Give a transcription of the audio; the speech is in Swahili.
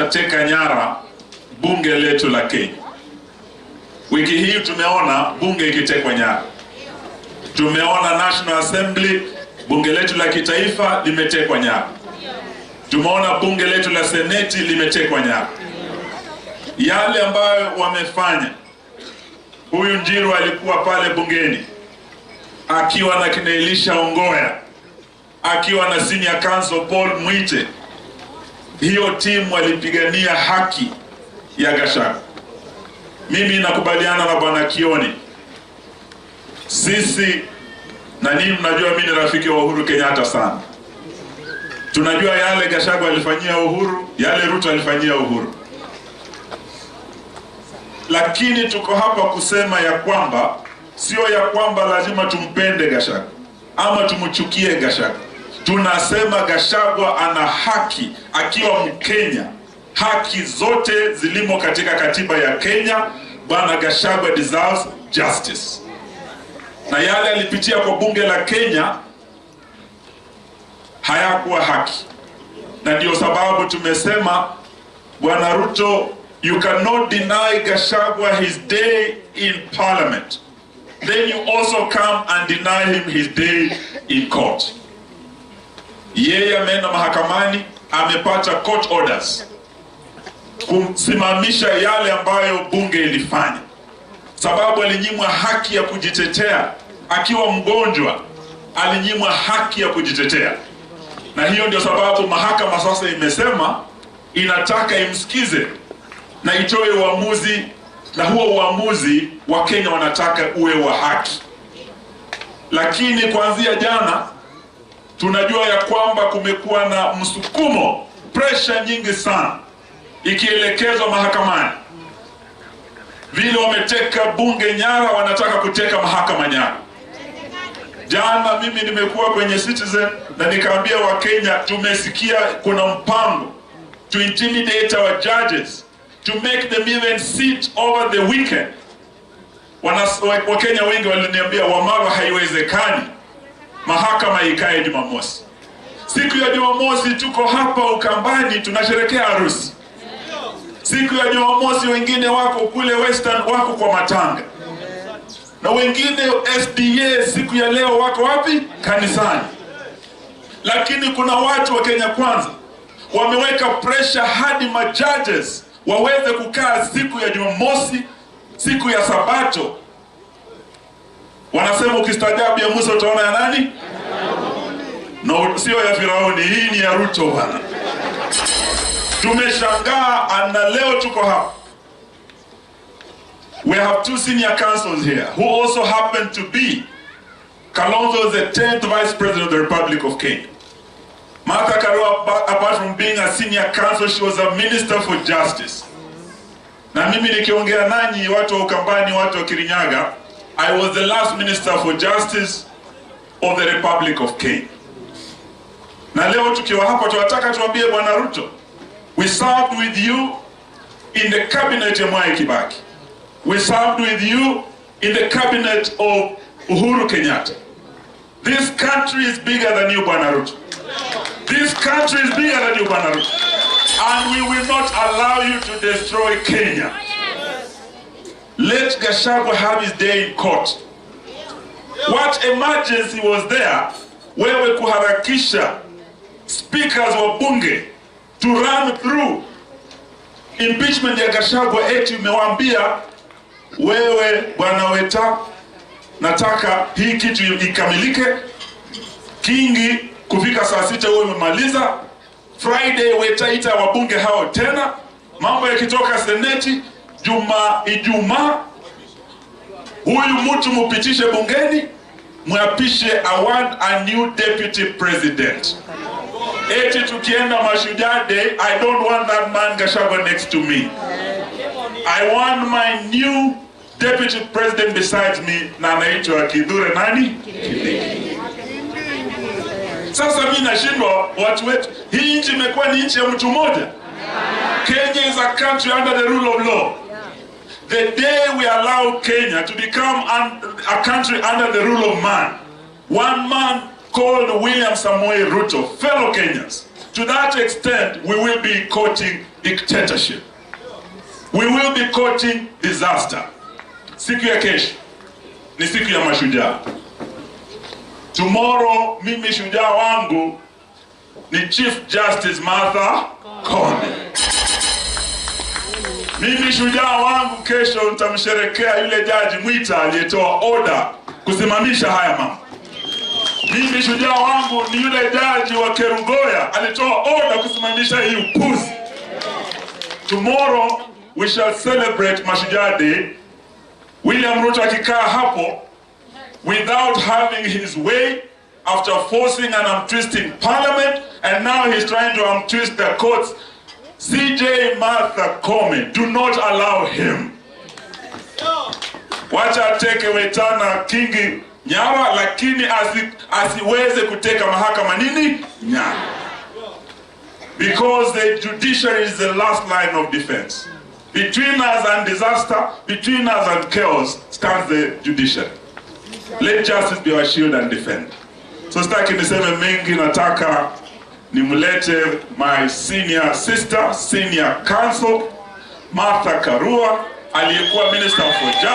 Hawatateka nyara bunge letu la Kenya. Wiki hii tumeona bunge ikitekwa nyara, tumeona National Assembly, bunge letu la kitaifa limetekwa nyara, tumeona bunge letu la seneti limetekwa nyara. Yale ambayo wamefanya, huyu Njiru alikuwa pale bungeni akiwa na kina Elisha Ongoya, akiwa na senior counsel Paul Mwite. Hiyo timu walipigania haki ya Gachagua. Mimi nakubaliana na bwana Kioni, sisi na ninyi mnajua mimi ni rafiki wa Uhuru Kenyatta sana. Tunajua yale Gachagua alifanyia Uhuru, yale Ruto alifanyia Uhuru, lakini tuko hapa kusema ya kwamba sio ya kwamba lazima tumpende Gachagua ama tumchukie Gachagua. Tunasema Gachagua ana haki akiwa Mkenya, haki zote zilimo katika katiba ya Kenya. Bwana Gachagua deserves justice, na yale alipitia kwa bunge la Kenya hayakuwa haki, na ndio sababu tumesema, Bwana Ruto, you cannot deny Gachagua his day in parliament, then you also come and deny him his day in court. Yeye ameenda mahakamani, amepata court orders kumsimamisha yale ambayo bunge ilifanya, sababu alinyimwa haki ya kujitetea akiwa mgonjwa, alinyimwa haki ya kujitetea, na hiyo ndio sababu mahakama sasa imesema inataka imsikize na itoe uamuzi, na huo uamuzi Wakenya wanataka uwe wa haki. Lakini kuanzia jana tunajua ya kwamba kumekuwa na msukumo, pressure nyingi sana ikielekezwa mahakamani. Vile wameteka bunge nyara, wanataka kuteka mahakama nyara. Jana mimi nimekuwa kwenye Citizen na nikaambia Wakenya, tumesikia kuna mpango to intimidate our judges, to make them even sit over the weekend. Wakenya wengi waliniambia, "Wamalwa, haiwezekani mahakama ikae Jumamosi." Siku ya Jumamosi tuko hapa Ukambani tunasherekea harusi. Siku ya Jumamosi wengine wako kule Western, wako kwa matanga, na wengine SDA siku ya leo wako wapi? Kanisani. Lakini kuna watu wa Kenya Kwanza wameweka pressure hadi majudges waweze kukaa siku ya Jumamosi, siku ya Sabato. Wanasema ukistaajabu ya Musa utaona ya nani? No, sio ya Firauni, hii ni ya Ruto bwana. Tumeshangaa na leo tuko hapa. We have two senior counsels here who also happen to be, Kalonzo is the 10th Vice President of the Republic of Kenya. Martha Karua, apart from being a senior counsel, she was a minister for justice. Na mimi nikiongea nanyi watu wa Ukambani, watu wa Kirinyaga, I was the last minister for justice of the Republic of Kenya. Na leo tukiwa hapa tunataka tuambie Bwana Ruto, we served with you in the cabinet ya Mwai Kibaki. We served with you in the cabinet of Uhuru Kenyatta. This country is bigger than you, Bwana Ruto. This country is bigger than you, Bwana Ruto. And we will not allow you to destroy Kenya. Let Gachagua have his day in court. What emergency was there wewe kuharakisha speakers wa bunge to run through impeachment ya Gachagua, eti umewaambia, "Wewe Bwana Weta, nataka hii kitu ikamilike kingi kufika saa 6 wewe umemaliza. Friday Weta ita wabunge hao tena, mambo yakitoka seneti juma Ijumaa, huyu mtu mupitishe bungeni, mwapishe. I want a new deputy president." Eti tukienda Mashujaa Day, I don't want that man Gachagua next to me. I want my new deputy president besides me, na anaitwa Kithure nani? Kindiki. Sasa mi nashindwa watu wetu, hii nchi imekuwa ni nchi ya mtu mmoja. Kenya is a country under the rule of law. The day we allow Kenya to become a country under the rule of man, one man called William Samoei Ruto, fellow Kenyans, to that extent we will be courting dictatorship. We will be courting disaster. Siku ya kesho ni siku ya mashujaa. Tomorrow mimi shujaa wangu ni Chief Justice Martha Koome. Mimi shujaa wangu kesho nitamsherekea yule jaji Mwita aliyetoa order kusimamisha haya mambo. Mimi shujaa wangu ni yule jaji wa Kerugoya alitoa order kusimamisha hii upuzi. Tomorrow we shall celebrate Mashujaa Day. William Ruto akikaa hapo without having his way after forcing and untwisting parliament, and now he's trying to untwist the courts. CJ Martha Koome, do not allow him. Wacha ateke Wetana Kingi nyara, lakini asiweze kuteka mahakama nini nyara, because the judiciary is the last line of defense. Between us and disaster, between us and chaos stands the judiciary. Let justice be our shield and defender. So sitaki niseme mengi, nataka nimlete my senior sister, senior counsel Martha Karua, aliyekuwa Minister for Justice.